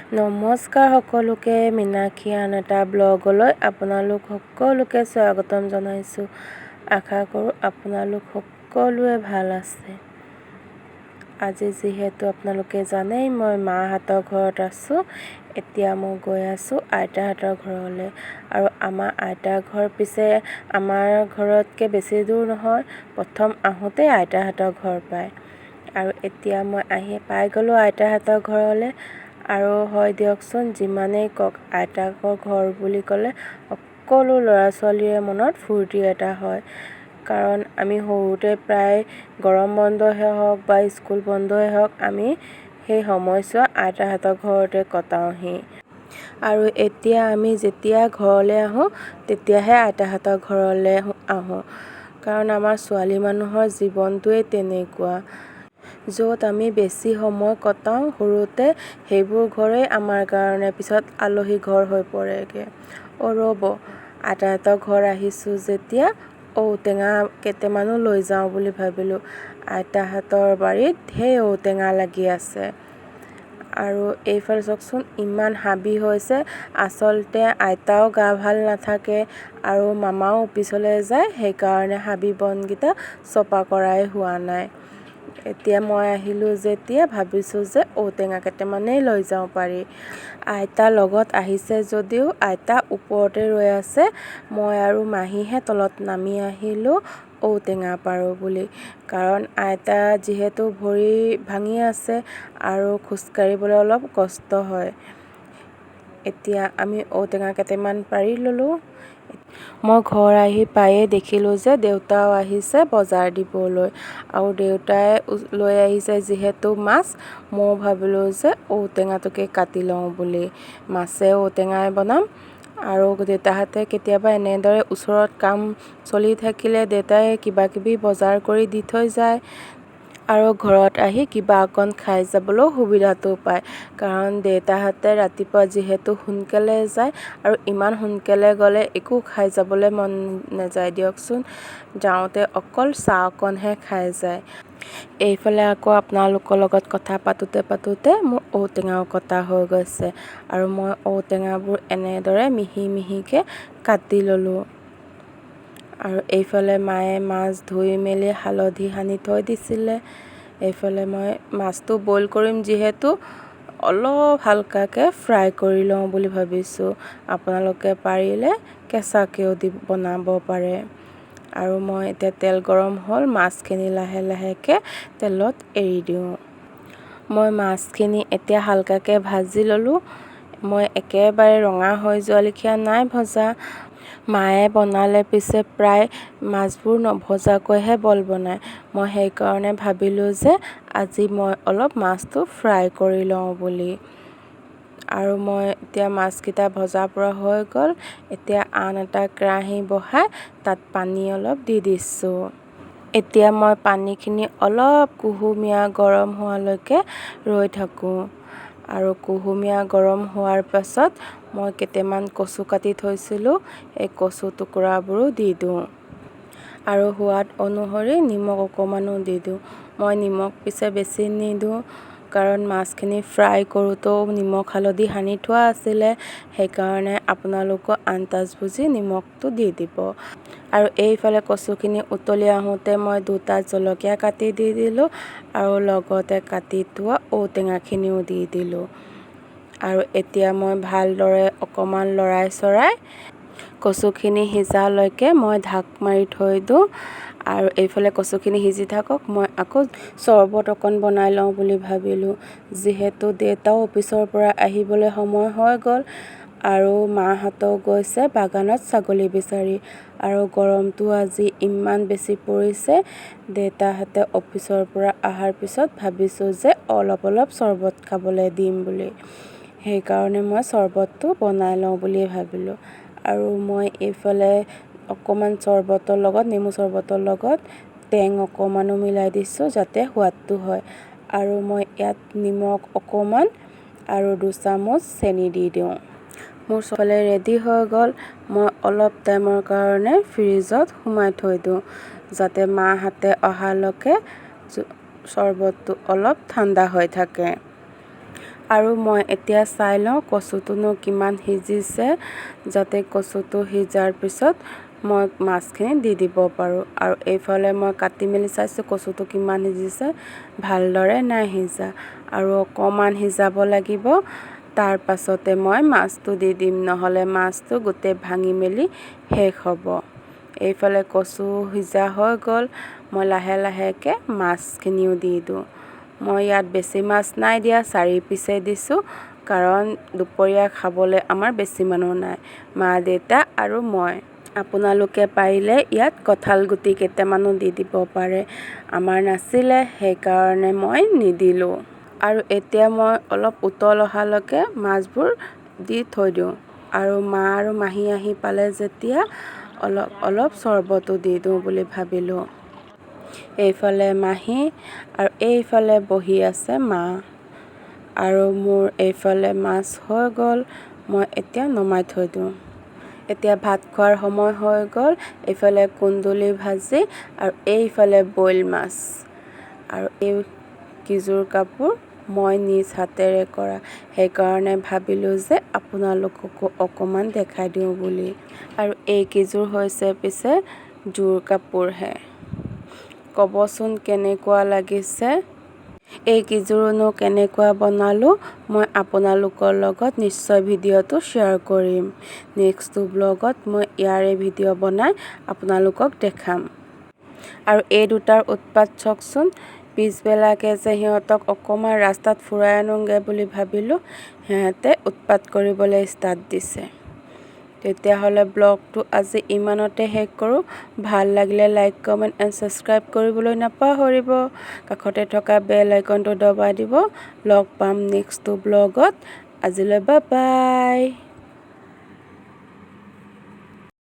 নমস্কাৰ সকলোকে, মীনাক্ষী আন এটা ব্লগলৈ আপোনালোক সকলোকে স্বাগতম জনাইছোঁ। আশা কৰোঁ আপোনালোক সকলোৱে ভাল আছে। আজি যিহেতু আপোনালোকে জানেই মই মাহঁতৰ ঘৰত আছোঁ, এতিয়া মই গৈ আছোঁ আইতাহঁতৰ ঘৰলৈ। আৰু আমাৰ আইতাৰ ঘৰ পিছে আমাৰ ঘৰতকৈ বেছি দূৰ নহয়, প্ৰথম আহোঁতেই আইতাহঁতৰ ঘৰ পায়। আৰু এতিয়া মই আহি পাই গ'লোঁ আইতাহঁতৰ ঘৰলৈ। আৰু হয় দিয়কচোন, যিমানেই কওক আইতাকৰ ঘৰ বুলি ক'লে সকলো ল'ৰা ছোৱালীৰে মনত ফূৰ্তি এটা হয়। কাৰণ আমি সৰুতে প্ৰায় গৰম বন্ধহে হওক বা স্কুল বন্ধই হওক, আমি সেই সময়ছোৱা আইতাহঁতৰ ঘৰতে কটাওঁহি। আৰু এতিয়া আমি যেতিয়া ঘৰলৈ আহোঁ তেতিয়াহে আইতাহঁতৰ ঘৰলৈ আহোঁ, কাৰণ আমাৰ ছোৱালী মানুহৰ জীৱনটোৱেই তেনেকুৱা। য'ত আমি বেছি সময় কটাওঁ সৰুতে, সেইবোৰ ঘৰেই আমাৰ কাৰণে পিছত আলহী ঘৰ হৈ পৰেগৈ। অ' ৰ'ব, আইতাহঁতৰ ঘৰ আহিছোঁ যেতিয়া ঔটেঙা কেইটামানো লৈ যাওঁ বুলি ভাবিলোঁ। আইতাহঁতৰ বাৰীত ঢেৰ ঔটেঙা লাগি আছে। আৰু এইফালে চাওকচোন, ইমান হাবি হৈছে। আচলতে আইতাও গা ভাল নাথাকে আৰু মামাও অফিচলৈ যায়, সেইকাৰণে হাবি বনকেইটা চফা কৰাই হোৱা নাই। এতিয়া মই আহিলোঁ যেতিয়া ভাবিছোঁ যে ঔটেঙা কেইটামানেই লৈ যাওঁ পাৰি। আইতা লগত আহিছে যদিও আইতা ওপৰতে ৰৈ আছে, মই আৰু মাহীহে তলত নামি আহিলোঁ ঔটেঙা পাৰোঁ বুলি। কাৰণ আইতা যিহেতু ভৰি ভাঙি আছে আৰু খোজকাঢ়িবলৈ অলপ কষ্ট হয়। এতিয়া আমি ঔটেঙা কেইটামান পাৰি ল'লোঁ। মই ঘৰ আহি পায়েই দেখিলোঁ যে দেউতাও আহিছে বজাৰ দিবলৈ, আৰু দেউতাই লৈ আহিছে যিহেতু মাছ, ময়ো ভাবিলোঁ যে ঔটেঙাটোকে কাটি লওঁ বুলি, মাছে ঔটেঙাই বনাম। আৰু দেউতাহঁতে কেতিয়াবা এনেদৰে ওচৰত কাম চলি থাকিলে দেউতাই কিবা কিবি বজাৰ কৰি দি থৈ যায়, আৰু ঘৰত আহি কিবা অকণ খাই যাবলৈও সুবিধাটো পায়। কাৰণ দেউতাহঁতে ৰাতিপুৱা যিহেতু সোনকালে যায়, আৰু ইমান সোনকালে গ'লে একো খাই যাবলৈ মন নাযায় দিয়কচোন, যাওঁতে অকল চাহ অকণহে খাই যায়। এইফালে আকৌ আপোনালোকৰ লগত কথা পাতোঁতে পাতোঁতে মোৰ ঔটেঙাও কটা হৈ গৈছে, আৰু মই ঔটেঙাবোৰ এনেদৰে মিহি মিহিকৈ কাটি ল'লোঁ। আৰু এইফালে মায়ে মাছ ধুই মেলি হালধি সানি থৈ দিছিলে। এইফালে মই মাছটো বইল কৰিম যিহেতু অলপ হালকাকৈ ফ্ৰাই কৰি লওঁ বুলি ভাবিছোঁ। আপোনালোকে পাৰিলে কেঁচাকৈও দি বনাব পাৰে। আৰু মই এতিয়া তেল গৰম হ'ল, মাছখিনি লাহে লাহেকৈ তেলত এৰি দিওঁ। মই মাছখিনি এতিয়া হালকাকৈ ভাজি ল'লোঁ। মই একেবাৰে ৰঙা হৈ যোৱা লেখীয়া নাই ভজা। মায়ে বনালে পিছে প্ৰায় মাছবোৰ নভজাকৈহে বইল বনায়। মই সেইকাৰণে ভাবিলোঁ যে আজি মই অলপ মাছটো ফ্ৰাই কৰি লওঁ বুলি। আৰু মই এতিয়া মাছকেইটা ভজা পৰা হৈ গ'ল। এতিয়া আন এটা কেৰাহী বহাই তাত পানী অলপ দি দিছোঁ। এতিয়া মই পানীখিনি অলপ কুহুমীয়া গৰম হোৱালৈকে ৰৈ থাকোঁ। আৰু কুহুমীয়া গৰম হোৱাৰ পাছত মই কেইটামান কচু কাটি থৈছিলোঁ, এই কচু টুকুৰাবোৰো দি দিওঁ। আৰু সোৱাদ অনুসৰি নিমখ অকণমানো দি দিওঁ। মই নিমখ পিছে বেছি নিদিওঁ, কাৰণ মাছখিনি ফ্ৰাই কৰোঁতেও নিমখ হালধি সানি থোৱা আছিলে, সেইকাৰণে আপোনালোকেও আন্দাজ বুজি নিমখটো দি দিব। আৰু এইফালে কচুখিনি উতলি আহোঁতে মই 2টা জলকীয়া কাটি দি দিলোঁ, আৰু লগতে কাটি থোৱা ঔটেঙাখিনিও দি দিলোঁ। আৰু এতিয়া মই ভালদৰে অকণমান লৰাই চৰাই কচুখিনি সিজালৈকে মই ঢাক মাৰি থৈ দিওঁ। আৰু এইফালে কচুখিনি সিজি থাকক, মই আকৌ চৰ্বত অকণ বনাই লওঁ বুলি ভাবিলোঁ। যিহেতু দেউতাও অফিচৰ পৰা আহিবলৈ সময় হৈ গ'ল, আৰু মাহঁতেও গৈছে বাগানত ছাগলী বিচাৰি, আৰু গৰমটো আজি ইমান বেছি পৰিছে। দেউতাহঁতে অফিচৰ পৰা অহাৰ পিছত ভাবিছোঁ যে অলপ অলপ চৰ্বত খাবলৈ দিম বুলি, সেইকাৰণে মই চৰ্বতটো বনাই লওঁ বুলিয়ে ভাবিলোঁ। আৰু মই এইফালে অকণমান চৰ্বতৰ লগত, নেমু চৰ্বতৰ লগত টেং অকণমানো মিলাই দিছোঁ যাতে সোৱাদটো হয়। আৰু মই ইয়াত নিমখ অকণমান আৰু 2 চামুচ চেনি দি দিওঁ। মোৰ চবফালে ৰেডি হৈ গ'ল। মই অলপ টাইমৰ কাৰণে ফ্ৰিজত সোমাই থৈ দিওঁ, যাতে মাহঁতে অহালৈকে চৰ্বতটো অলপ ঠাণ্ডা হৈ থাকে। আৰু মই এতিয়া চাই লওঁ কচুটোনো কিমান সিজিছে, যাতে কচুটো সিজাৰ পিছত মই মাছখিনি দি দিব পাৰোঁ। আৰু এইফালে মই কাটি মেলি চাইছোঁ কচুটো কিমান সিজিছে, ভালদৰে নাই সিজা, আৰু অকণমান সিজাব লাগিব। তাৰ পাছতে মই মাছটো দি দিম, নহ'লে মাছটো গোটেই ভাঙি মেলি শেষ হ'ব। এইফালে কচু সিজা হৈ গ'ল। মই লাহে লাহেকৈ মাছখিনিও দি দিওঁ। মই ইয়াত বেছি মাছ নাই দিয়া, 4 পিচে দিছোঁ, কাৰণ দুপৰীয়া খাবলৈ আমাৰ বেছি মানুহ নাই, মা, দেউতা আৰু মই। আপোনালোকে পাৰিলে ইয়াত কঁঠাল গুটি কেইটামানো দি দিব পাৰে। আমাৰ নাছিলে, সেইকাৰণে মই নিদিলোঁ। আৰু এতিয়া মই অলপ উতল অহালৈকে মাছবোৰ দি থৈ দিওঁ। আৰু মা আৰু মাহী আহি পালে যেতিয়া অলপ অলপ চৰ্বতো দি দিওঁ বুলি ভাবিলোঁ। এইফালে মাহী আৰু এইফালে বহি আছে মা। আৰু মোৰ এইফালে মাছ হৈ গ'ল, মই এতিয়া নমাই থৈ দিওঁ। এতিয়া ভাত খোৱাৰ সময় হৈ গ'ল। এইফালে কুন্দুলি ভাজি আৰু এইফালে বইল মাছ। আৰু এই কিযোৰ কাপোৰ মই নিজ হাতেৰে কৰা, সেইকাৰণে ভাবিলোঁ যে আপোনালোককো অকণমান দেখাই দিওঁ বুলি। আৰু এইকেইযোৰ হৈছে পিছে যোৰ কাপোৰহে, ক'বচোন কেনেকুৱা লাগিছে। এইকেইযোৰনো কেনেকুৱা বনালোঁ, মই আপোনালোকৰ লগত নিশ্চয় ভিডিঅ'টো শ্বেয়াৰ কৰিম। নেক্সটটো ব্লগত মই ইয়াৰে ভিডিঅ' বনাই আপোনালোকক দেখাম। আৰু এই দুটাৰ উৎপাত চাওকচোন। পিছবেলাকে যে সিহঁতক অকণমান ৰাস্তাত ফুৰাই আনোগৈ বুলি ভাবিলোঁ, সিহঁতে উৎপাত কৰিবলৈ ষ্টাৰ্ট দিছে। তেতিয়াহ'লে ব্লগটো আজি ইমানতে শেষ কৰোঁ। ভাল লাগিলে লাইক, কমেণ্ট এণ্ড ছাবস্ক্ৰাইব কৰিবলৈ নাপাহৰিব। কাষতে থকা বেল আইকনটো দবাই দিব। লগ পাম নেক্সটটো ব্লগত। আজিলৈ বাই বাই।